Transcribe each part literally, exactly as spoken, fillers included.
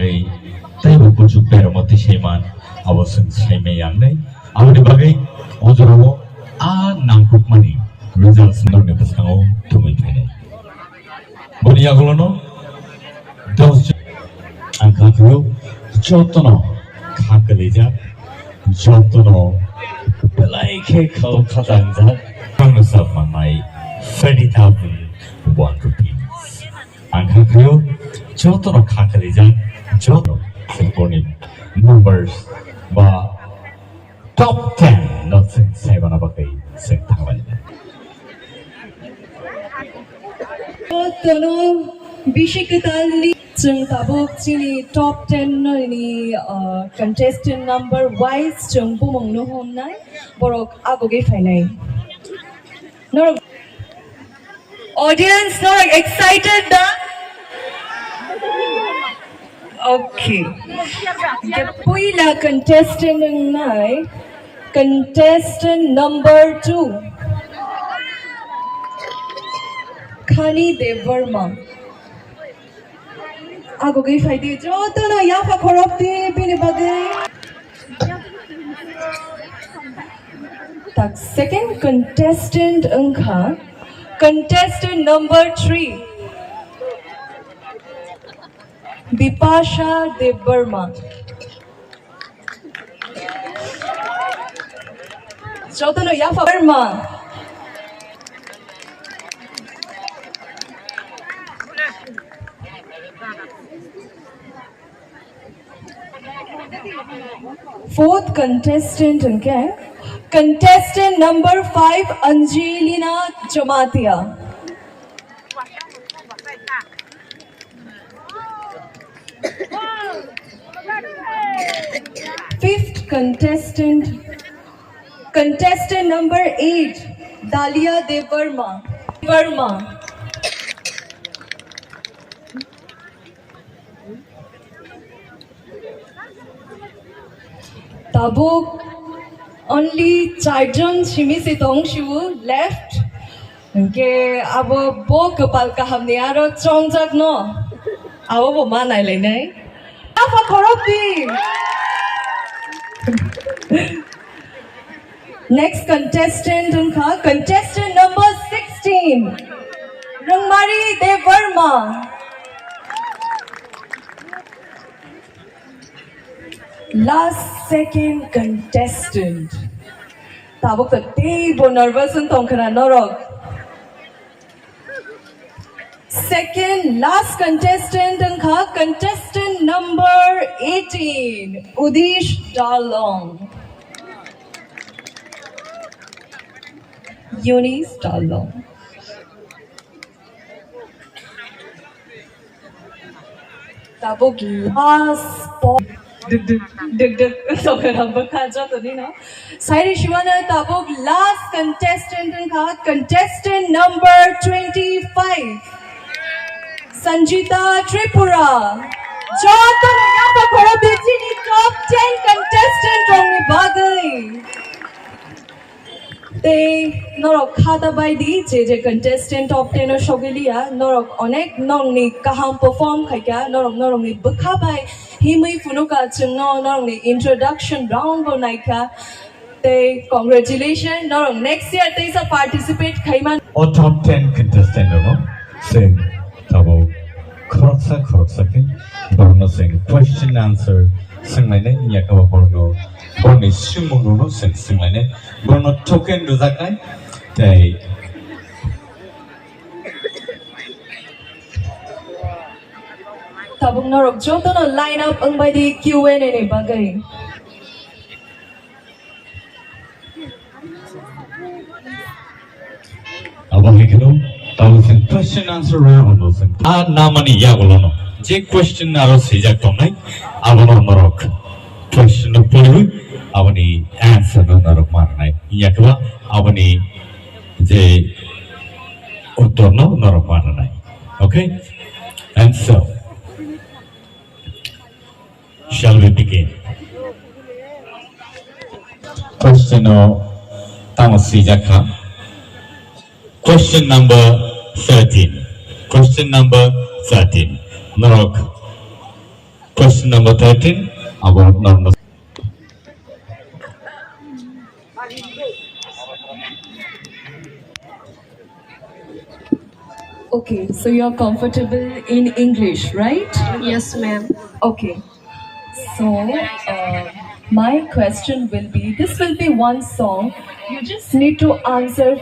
Tei, tei bo kuchuk beramo tisaiman, abo chwng saimai yang nai. Aboni bagwi o jorao a nangkukmani results norokni bwskango thumwi phainai. Boni yagulono dos jon ang kha khaio, jotono kha kwlaijak, jotono belai khe khao khatangjak, ang no sap mannai thirty thousand one rupees. Ang kha khaio, jotono kha kwlaijak, joto silboni numbers ba top ten no chwng saibana bagwi chwng thanglai. Tono bisi kwtalni chwng tabuk chini top ten ni, uh, contestant number wise chwng bumung no homnai, borok agogwi phainai. Norok audience, norok excited da? Okay. Ke puila contestant wngnai, contestant number two, Khani Debbarma. Agogwi phaidi, jotono yapha khorokdi bini bagwi. Tak, second contestant wngkha contestant number three, Bipasha Debbarma. Jotono yapha Debbarma. Fourth contestant hwnkhe contestant number five, Angelina Jamatia. Fifth contestant, contestant number eight, Dalia Debbarma. Debbarma. Tabuk only charjon simi se tong shu left. Hwnkhe abo bo kwpal kahamni aro chongjak no. Abo bo ma nailainai. Yapha khorokdi. Next contestant wngkha contestant number sixteen, Rwngmari Debbarma. Last second contestant. Tabuk to teibo nervous wng tong khna norok. Second last contestant wngkha contestant number eighteen, Udish Dalong. Eunice Dalong. Tabuk last po-, duk duk, duk duk, sokera bwkha jotoni no. Sairi simano tabuk last contestant wngkha, contestant number twenty-five, Sanjita Tripura. Jotono yapha khorokdi chini top ten contestant rokni bagwi. Tei norok kha ta bai di, je je contestant top ten o sogwi liya, norok onek norokni kaham perform khaikha, norok norokni bwkha bai himwi phunukha chwngno, norokni introduction round bo naikha. Tei congratulations, norok next year teisa participate khaiman. O top ten contestant rokno chwng tabuk khoroksa khoroksa khe borokno chwng question answer swnglainai, wngya khe bo borokno, borokni swngmungrokno chwng swnglainai, borokno token rwjaknai. Tei tabuk norok jotono line up wngbai di Q and A ni bagwi. Abo hai kheno tabuk chwng question answer round o chwng a namani yagulono je question aro swijak tongnai, abono norok question no poriwi aboni answer no norok manai. Yakwa aboni je uttor no norok manai. Okay? And so, shall we begin? Question o tamo swijak kha. Question number thirteen. Question number thirteen. Norok Question number thirteen, about number. Okay, so you're comfortable in English, right? Yes, ma'am. Okay. So, uh, my question will be, this will be one song. You just need to answer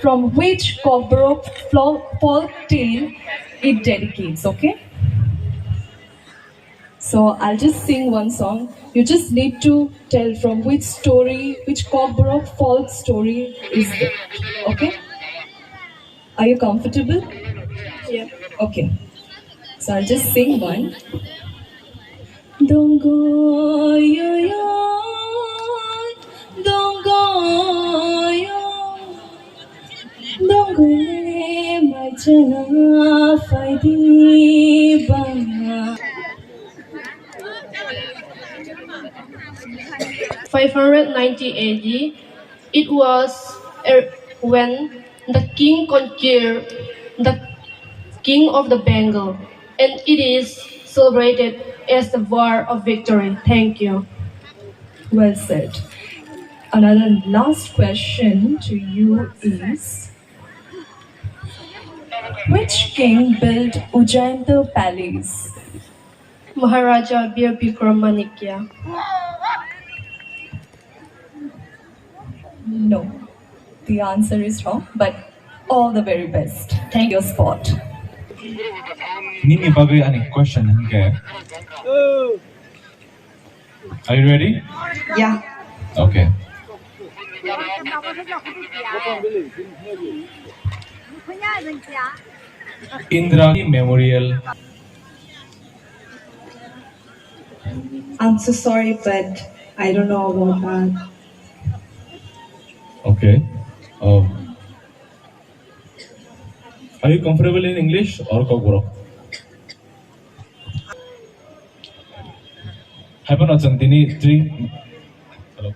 from which Kokborok flo-, folk tale it dedicates, okay? So I'll just sing one song. You just need to tell from which story, which Kokborok folk story is it. Okay? Are you comfortable? Yeah. Okay. So I'll just sing one. Dongo yo yo, dongo yo. Dongole mai chana phaidi ba. Five hundred ninety A D, it was, uh, when the king conquered the king of the Bengal, and it is celebrated as the War of Victory. Thank you. Well said. Another last question to you is, which king built Ujjainta Palace? Maharaja Bir Bikramanikya. No, the answer is wrong, but all the very best. Thank you, spot. Nini bagwi ani question hwnkhe. Are you ready? Yeah. Okay. Indira Memorial. I'm so sorry, but I don't know about that. Okay. Um, are you comfortable in English or Kokborok? Hai phano chwng tini three. Hello.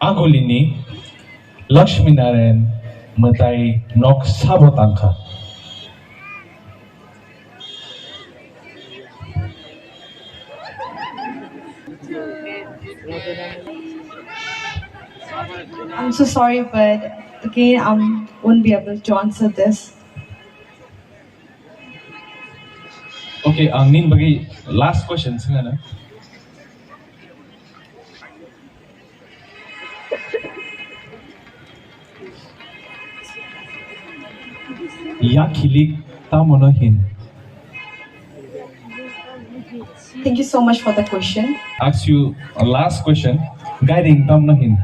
Agulini Lakshmi Narayan mwtai nok sabo tangkha. I'm so sorry, but again, I won't be able to answer this. Okay, ang nini bagwi last question swngna. Yakhilik tamono hin? Thank you so much for the question. Ask you a last question. Guiding tamono hin?